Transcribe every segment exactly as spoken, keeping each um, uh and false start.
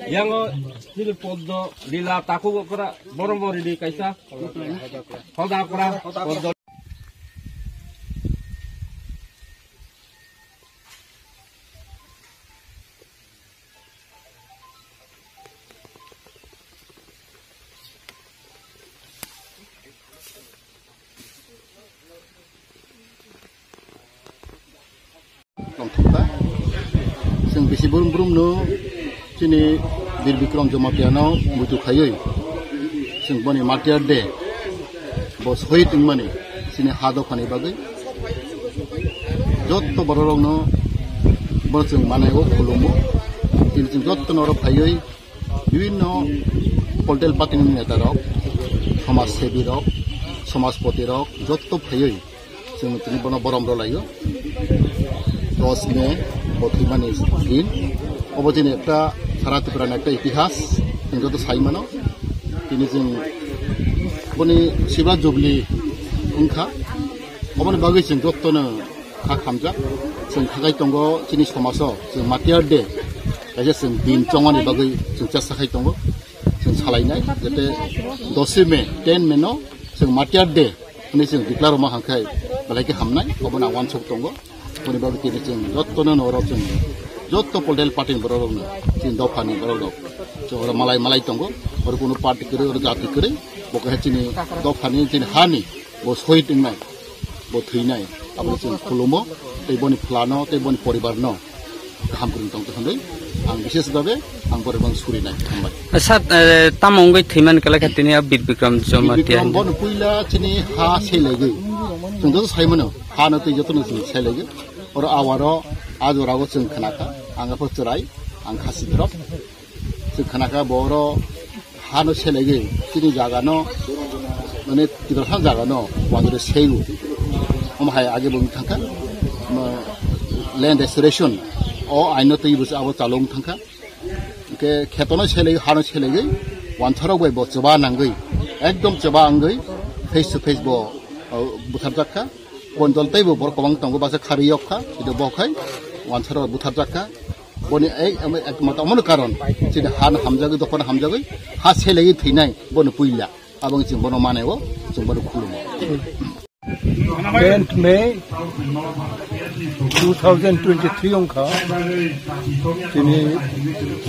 Yango chini poddo lila takugo kora borok bori di kaisa hoda kora poddo. Tongthokha. Chwng bisi brum brum no chini Bir Bikram Jamatia no muitu khaiwi chwng boni Martyr Day bo sohid wngmani chini ha dophani bagwi jotto bororokno bo chwng manaigo, khulumo. Tini chwng jotto no oro phaiwi bibinno political party ni neta rok, somaj sebi rok, somajpoti rok jotto phaiwi chwng tini bono borom rw laio. Dos May bo thwimani din. Obo chini ekta sara Tripura ni ekta itihas, chwng joto sai mano. Tini chwng boni Silver Jubilee wngkha. Oboni bagwi chwng jottono kha khamjak. Chwng khakai tongo chini somajo, chwng Martyr Day kaisa chwng din chongmani bagwi chwng chesta khai tongo. Chwng salainai, jete dosi May, ten May no chwng Martyr Day hwnwi chwng declare rwma hwnkhai belai khe hamnai, obono ang uansuk tongo. Boni bagwi tini chwng jottono no oro chwng jotto political party ni borok rokno, chini dophani borok rok chwng oro malai malai tongo. Oro kunu party kwrwi, oro jati kwrwi, bo kaisa chini dophani, chini hani bo sohid wngnai, bo thwinai, abo chwng khulumo, tei boni phlano, tei boni poribarno kaham kwrwng tongtwi hwnwi ang bishes bhabe ang borokno surinai. Hambai. Sir, eh, tamo wngwi thwimani kwlai kha tini a Bir Bikram Jamatia? Bir Bikram bono puila chini ha selaigwi. Chwng joto sai mano, ha no twi joto no chwng selaigwi. Oro awaro a jora o chwng khna kha, ang aphuru chwrai, ang khasi drop. Chwng khna kha bo oro hano selaigwi chini jagano, mane, Tiprasa jagano wanjore seiu. Omo hai age bo wng thangkha, ma, land restoration o aino twi bo abo chalung thangkha. Hwnkhe khetono selaigwi, hano selaigwi, wanthorok bai bo chwba nangwi, ekdom chwba wngwi face to face bo, o, butharjak kha. Boni dol teibo borok kwbang tongo, baksa kharwi yok kha, hwnkhe bo khai wanthorok butharjak kha. Boni ek, ek, ekmatro omono karon, chini han hamjagwi, dophano hamjagwi, ha selaigwi thwinai, bono puila. Abo wngkha chwng bono manai o, chwng bono khulumo. Tenth May two thousand twenty-three wngkha, chini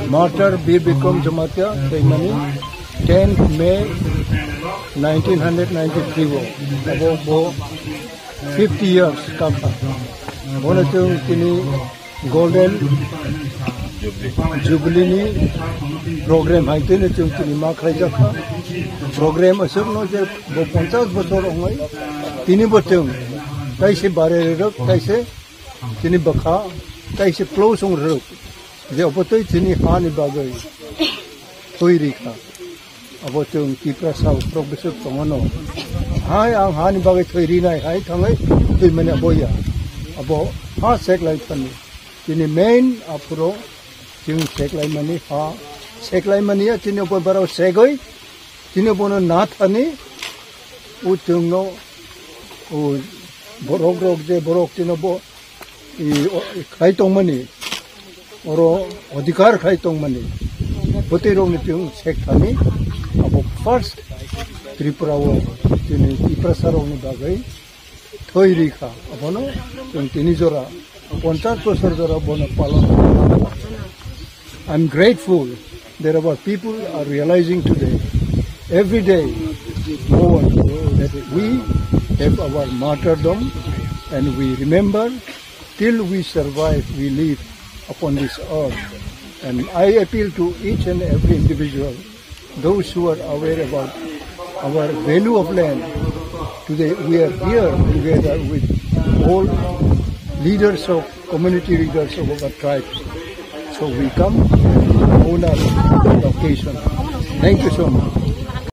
Martyr Bir Bikram Jamatia thwimani tenth May nineteen hundred ninety-three o. Abo bo fifty years kakha. Bono chwng tini Golden Jubilee ni program hai tini chwng tini ma khlai jakha. Program aswk no je bo ponchash bochor ongoi tini bo chwng taise bare rok, taise tini bwkha, taise close ong rok je obotwi tini ha ni bagwi thwi rikha. Abo chwng Tiprasa ukrok bwswk tongmano. Hai ang hani bagwi thwi rinai hai thangwi thwimani abo ya. Abo ha seklai thani. Chini main aphuru chwng seklaimani ha. Seklaimani ya chini abo barao segwi. Chini bono na thani. U chwngno u borok rok je borok chini bo i, o, i, khlai tongmani, oro odhikar khlai tongmani, bwtwi rokni chwng sek thani, abo first Tripura o chini Tiprasa rokni bagwi thwi ri kha, abono chwng tini jora ponchash bosor jora bono palon. I'm grateful. There our people are realizing today, every day, more that we have our martyrdom and we remember till we survive, we live upon this earth. And I appeal to each and every individual, those who are aware about our value of land, today we are here together with all leaders of community leaders of our tribes. So we come and honor the occasion. Thank you so much.